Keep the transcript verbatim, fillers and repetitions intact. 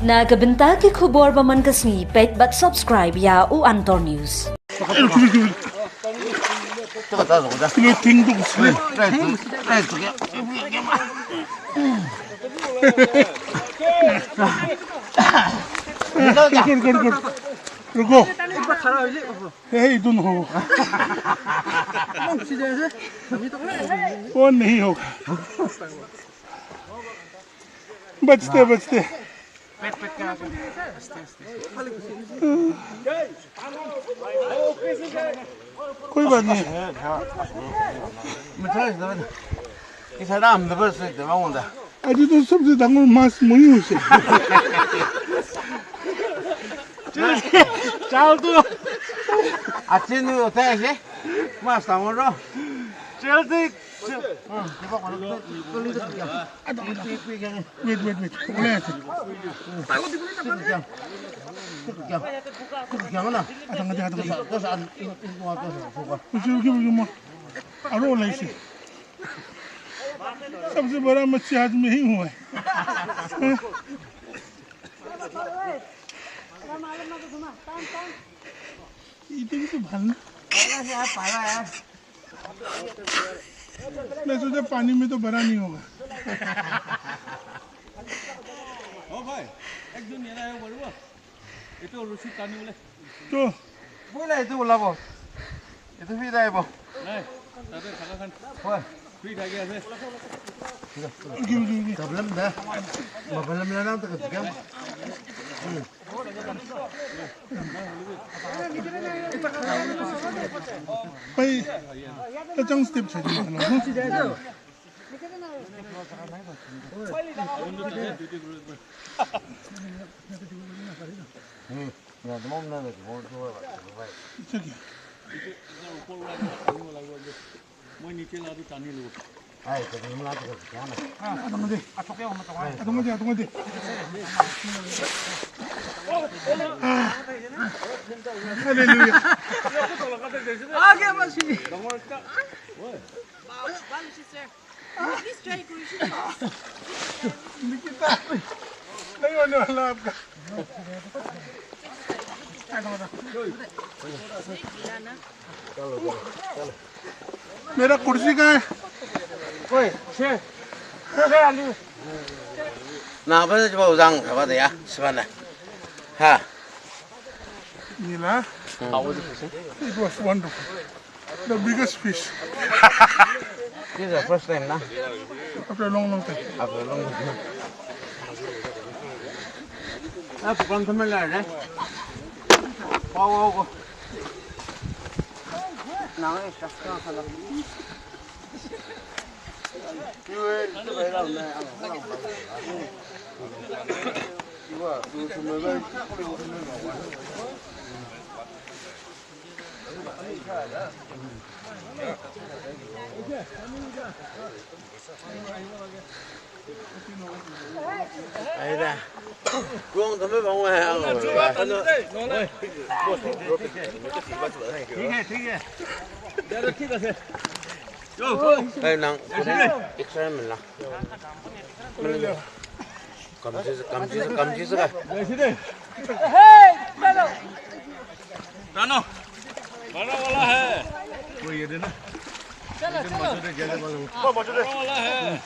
Naga benta ki khubor ba man kasni pet bat subscribe ya u Antor News. रुको, रुको, रुको। हे, इधर हो। वो नहीं होगा। बचते, बचते। कोई बात नहीं। আজি তো সবচে ডাঙৰ মাছ ময়ো হৈছে। চাউলটো আজি নি উঠাই আছে, মাছ ডাঙৰ ন। চাউলটো Wait, wait, wait. ওলাই আছে। আতংগা দে, আতংগা দে। উঠি, উঠি, উঠি, মই। আৰু ওলাইছে। सबसे बड़ा मच्छी आज मैं ही हूँ। এইটো কিন্তু ভাল না। मैं सोचा पानी में तो बड़ा नहीं होगा। ओ भाई, একজন নেৰা আহিব পাৰিব? এইটো ৰছী টানিবলৈ। তো। ব'লা, এইটো ওলাব। এইটো ফ্ৰী আহিব। নাই, তাতে থাকাখান। হয়। ফ্ৰী থাকি আছে। প্ৰব্লেম দে। প্ৰব্লেম নাই না, তো কিয়? भाई, तचंग स्टेप छ। মই নিচে লাডু টানি লওঁ। Hallelujah. Please try to Nikita, nahi hone wala aapka. मेरा कुर्सी कहाँ है? ओए, छे। ना, बस जब उजांग, अब दे या, सिबाना। हाँ। Nila. It was wonderful. The biggest fish. This is the first time, na? After a long, long time. After a long time. Ah, bukan teman lah, eh? Wow, wow, wow. Nah, eh, dah, dah, dah. Aida. Kuang kami bang wah. ठीक है, ठीक है। ज्यादा ठीक है। Hey, nang, extra min la. Kamji se, kamji se, kamji se ka. Dano, bada wala hai. Koi ye de na. Chalo, chalo. Bada wala hai.